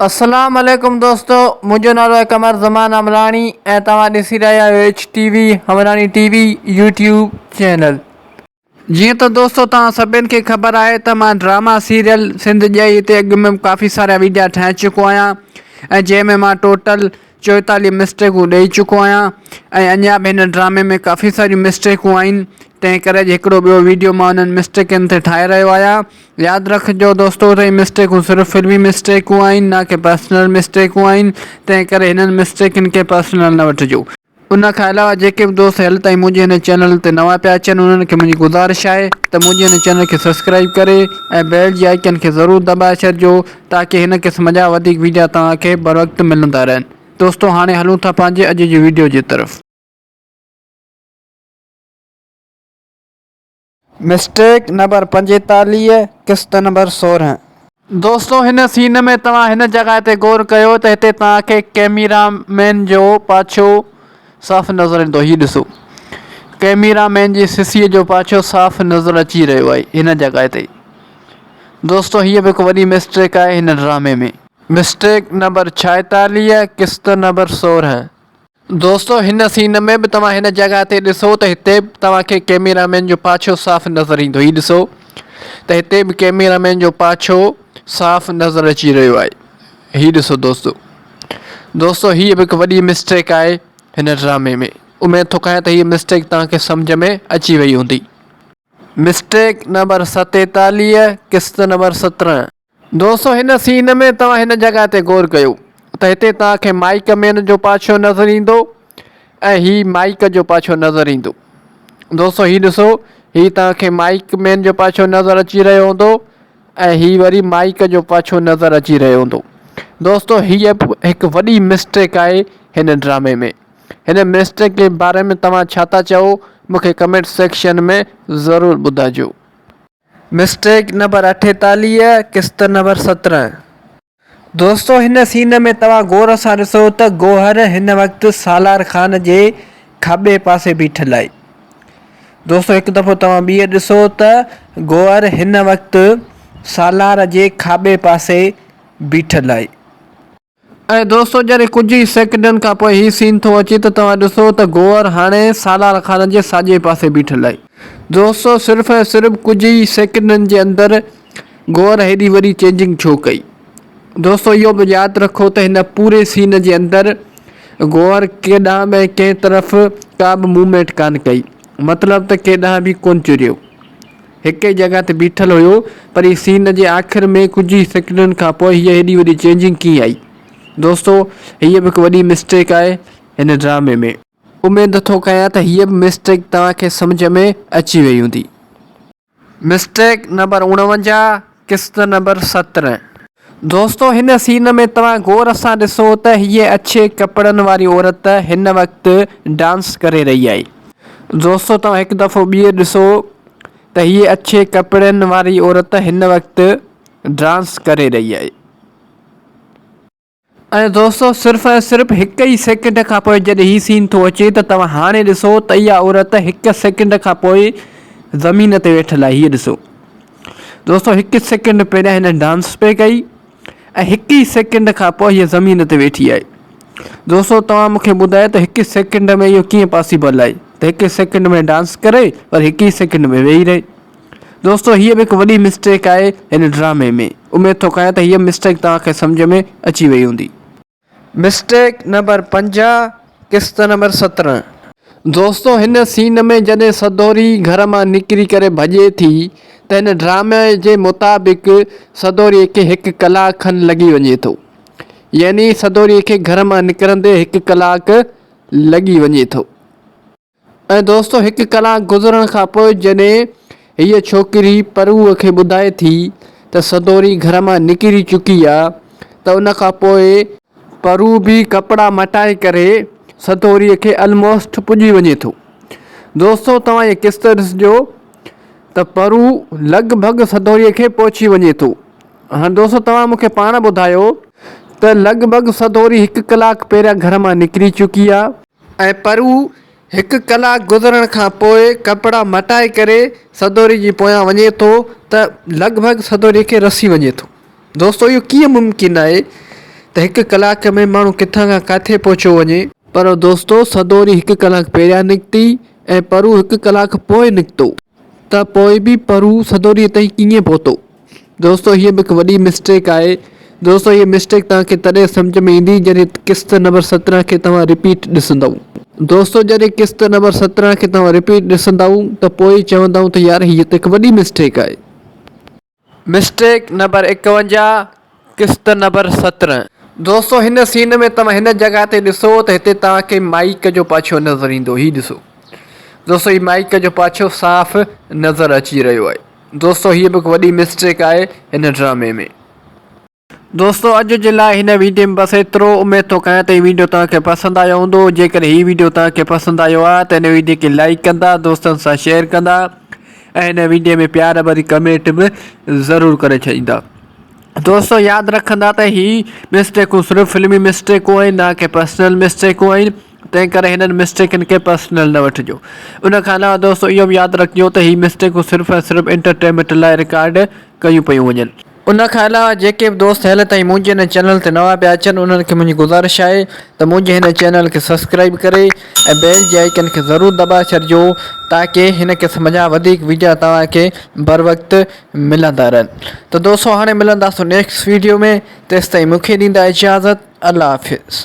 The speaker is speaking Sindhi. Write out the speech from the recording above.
اسلام عليڪم دوستو منهنجو نالو آهي قمر زمان عمراڻي ۽ توهان ڏسي رهيا آهيو H T V Amrani T V YouTube channel. جيئن ته دوستو توهان سڀن کي خبر آهي ته مان ڊراما سيريل سنڌ ڄائي تي اڳ ۾ ڪافي سارا ويڊيا ٺاهي چڪو آهيان ۽ جنهن ۾ مان ٽوٽل 44 مسٽيڪون ڏئي چڪو آهيان ۽ اڃا به هن ڊرامي ۾ ڪافي ساريون مسٽيڪون آهن تنهن ڪري اڄ هڪڙو ٻيو ويڊيو مان انهن مسٽيڪن تي ٺاهي رهيو آهيان ياد رکجو دوستو ته هي مسٽيڪون صرف فلمي مسٽيڪون آهن نه ڪي پرسنل مسٽيڪون آهن تنهن ڪري هنن مسٽيڪن کي پرسنل نه وٺجو. ان کان علاوه جيڪي به دوست هيل تائين منهنجي هن چينل تي نوان پيا اچن انهن کي منهنجي گذارش آهي ته منهنجي هن چينل کي سبسڪرائيب ڪري ۽ بيل جي آئيڪن کي ضرور دٻائي ڇڏجو تاڪي هن قسم جا وڌيڪ ويڊيا توهان کي بروقت ملندا رهن دوستو هاڻي هلون ٿا پنهنجي اڄ جي ويڊيو جي طرف. مسٽيڪ نمبر 45 قسط نمبر 16. دوستو هن سين ۾ توهان هن جڳهه تي غور ڪيو ته هتي توهان کي ڪيميرا مين جو پاڇو صاف نظر ايندو هي ڏسو ڪيميرا مين جي سسي جو پاڇو صاف نظر اچي رهيو آهي هن جڳهه تي دوستو هيء به هڪ وڏي مسٽيڪ آهي هن ڊرامي ۾. مسٽيڪ نمبر 46 قسط نمبر 16. دوستو هن سين ۾ به توهان هن جڳهه تي ڏسو ته هتي به توهان کي ڪيميرا مين جو پاڇو صاف نظر ايندو هي ڏسو ته هتي به ڪيميرا مين جو پاڇو صاف نظر اچي رهيو آهي هي ڏسو دوستو دوستو هي به هڪ وڏي مسٽيڪ آهي هن ڊرامي ۾ اميد ٿو ڪيان ته هي مسٽيڪ توهان کي سمجهه ۾ اچي وئي هوندي. مسٽيڪ نمبر 47 قسط نمبر 17. دوستو هن سين ۾ توهان هن جڳهه تي غور ڪيو ته هتي توهان کي مائيڪ مين جو پاڇو نظر ايندو ۽ هي مائيڪ جو پاڇو نظر ايندو دوستو هي ڏسو هي توهان کي مائيڪ مين جو پاڇو نظر اچي رهيو هوندو ۽ هي وري مائيڪ جو پاڇو نظر اچي رهيو هوندو دوستو هي به هڪ وڏي مسٽيڪ آهي هن ڊرامي ۾ هن مسٽيڪ جي باري ۾ توهان ڇا ٿا چئو مونکي ڪمينٽ سيڪشن ۾ ضرور ٻڌائجو. مسٽيڪ نمبر 48 قسط نمبر 17. دوستو هن سين ۾ توهان غور سان ڏسو ته گوهر هن وقت سالار خان جي کاٻي پاسي بيٺل آهي. دوستو هڪ دفعو توهان ٻيهر ڏسو ته گوهر هن وقت سالار جي کاٻي پاسي بيٺل آهي. ۽ دوستو جڏهن ڪجهه ئي سيڪنڊن کان پوء هي سين ٿو اچي ته توهان ڏسو ته گوهر هاڻي سالار خان جي ساڄي پاسي بيٺل آهي. دوستو صرف ۽ صرف ڪجهه ئي سيڪنڊن جي اندر گوهر هيڏي وڏي چينجنگ ڇو ڪئي؟ دوستو اهو به ياد رکو ته هن پوري سين جي اندر گوهر ڪيڏانهن به ۽ ڪنهن طرف ڪا به موومينٽ ڪانه ڪئي مطلب ته ڪيڏانهن به ڪونه چريو. هڪ ئي جڳهه تي بيٺل هيو پر هي سين جي آخر ۾ ڪجهه ئي سيڪنڊن کان پوء هيء هيڏي وڏي چينجنگ ڪيئن آئي؟ دوستو هيء به هڪ وڏي مسٽيڪ آهي هن ڊرامي ۾. اميد ٿو ڪيان ته هيء به مسٽيڪ توهان کي سمجهه ۾ اچي وئي هوندي. مسٽيڪ نمبر 49 قسط نمبر 17. دوستو هن سين ۾ توهان غور سان ڏسو ته هيء اڇي ڪپڙن واري عورت هن وقت ڊانس ڪري رهي آهي. دوستو توهان هڪ دفعو ٻيهر ڏسو ته هيء اڇي ڪپڙن واري عورت هن وقت ڊانس ڪري رهي آهي. ۽ دوستو صرف ۽ صرف هڪ ئي سيڪنڊ کان پوء جڏهن هي سين ٿو اچي ته توهان هاڻي ڏسو ته اها عورت هڪ سيڪنڊ کان پوء زمين تي ويٺل آهي هيء ڏسو دوستو هڪ سيڪنڊ پهريان هن ڊانس پئي ڪئي ۽ هڪ ئي سيڪنڊ کان پوء هيء زمين تي ويٺي آهي دوستو توهان مونکي ٻڌايو ته هڪ سيڪنڊ ۾ اهو ڪيئن پاسيبل آهي ته هڪ سيڪنڊ ۾ ڊانس ڪري پر هڪ ئي سيڪنڊ ۾ ويهي رهي دوستو هيء به هڪ وڏي مسٽيڪ آهي هن ڊرامي ۾ اميد ٿو ڪيان ته هيء مسٽيڪ توهان کي سمجهه ۾ اچي وئي هوندي. مسٽيڪ نمبر 50 قسط نمبر 17. دوستو هن سين ۾ جڏهن سدوري گهر مان نڪري ڪري ڀڄي ٿي ته هن ڊرامي جي مطابق سدوري کي هڪ ڪلاڪ کن لڳي وڃي ٿو يعني سدوري کي گهر مان نڪرندي هڪ ڪلاڪ لڳي وڃي ٿو. ۽ دوستو هڪ ڪلاڪ گذرڻ کان پوء جڏهن هيء ڇوڪري پروء کي ٻڌائي ٿي ته سدوري گهر مان نڪري چڪي آ ته ان کان پوء پرو به ڪپڙا مٽائي ڪري سدوريء کي الموسٽ پڄي وڃي ٿو. دوستو توهان هيء قسط ڏسجو ته پرو لڳ ڀڳ سدوريء کي پهچي وڃي ٿو. هاڻ دوستو توهان مون کي پاڻ ٻڌايو ته لڳ ڀڳ سدوري هڪ ڪلاڪ پهريان گهر مان نڪري چڪي آ. ۽ پرو هڪ ڪلاڪ گذرڻ کان پوء ڪپڙا مٽائي ڪري سدوري جي پويان وڃي ٿو ته لڳ ڀڳ سدوري کي رسي وڃي ٿو. دوستو اهو ڪيئن ممڪن آهي ته هڪ ڪلاڪ ۾ ماڻهو ڪٿان کان ڪاٿي پهچيو وڃي. پر دوستو سدوري هڪ ڪلاڪ پهريان نڪتي ۽ پرو هڪ ڪلاڪ پوء نڪتو ته پوء به پرو سدوريء تائين ڪيئن پهتو؟ دوستو هيء به هڪ وڏي مسٽيڪ آهي. دوستو هيء مسٽيڪ توهان کي تڏهن سمجهه ۾ ايندي جڏهن قسط نمبر 17 کي توهان رپيٽ ڏسندؤ. دوستو جڏهن قسط نمبر 17 کي توهان رپيٽ ڏسندؤ ته پوء چوندؤ ته يار هيء ته هڪ وڏي مسٽيڪ آهي. مسٽيڪ نمبر 51 قسط نمبر 17. دوستو هن سين ۾ توهان هن جڳهه تي ڏسو ته هتي توهان کي مائيڪ جو پاڇو نظر ايندو هي ڏسو دوستو هي مائيڪ جو پاڇو صاف نظر اچي رهيو آهي دوستو هي به هڪ وڏي مسٽيڪ آهي هن ڊرامي ۾. دوستو اڄ جي لاء هن ويڊيو ۾ بس ايترو اميد ٿو ڪيان ته هي ويڊيو توهان کي پسند آيو هوندو جيڪڏهن هي ويڊيو توهان کي پسند آيو آهي ته هن ويڊيو کي لائيڪ ڪندا دوستن سان شيئر ڪندا ۽ هن ويڊيو ۾ پيار ڀري ڪمينٽ به ضرور ڪري ڇڏيندا دوستو ياد رکندا ته هي مسٽيڪون صرف فلمي مسٽيڪون آهن نه ڪي پرسنل مسٽيڪون آهن تنهن ڪري هنن مسٽيڪن کي پرسنل نه وٺجو. ان کان علاوه دوستو اهو به ياد رکجو ته هي مسٽيڪون صرف ۽ صرف انٽرٽينمينٽ لاء رڪارڊ ڪيون پيون وڃن. ان کان علاوه جيڪي به دوست هيل تائين منهنجي هن چينل تي نوان پيا اچن انهن کي منهنجي گذارش آهي ته منهنجي هن چينل کي سبسڪرائيب ڪري ۽ بيل جي آئيڪن کي ضرور دٻائي ڇڏجو تاڪه هن قسم جا وڌيڪ ويڊيا توهان کي بروقت ملندا رهن ته دوستو هاڻي ملنداسون نيڪسٽ ويڊيو ۾ تيستائين مونکي ڏيندا اجازت الله حافظ.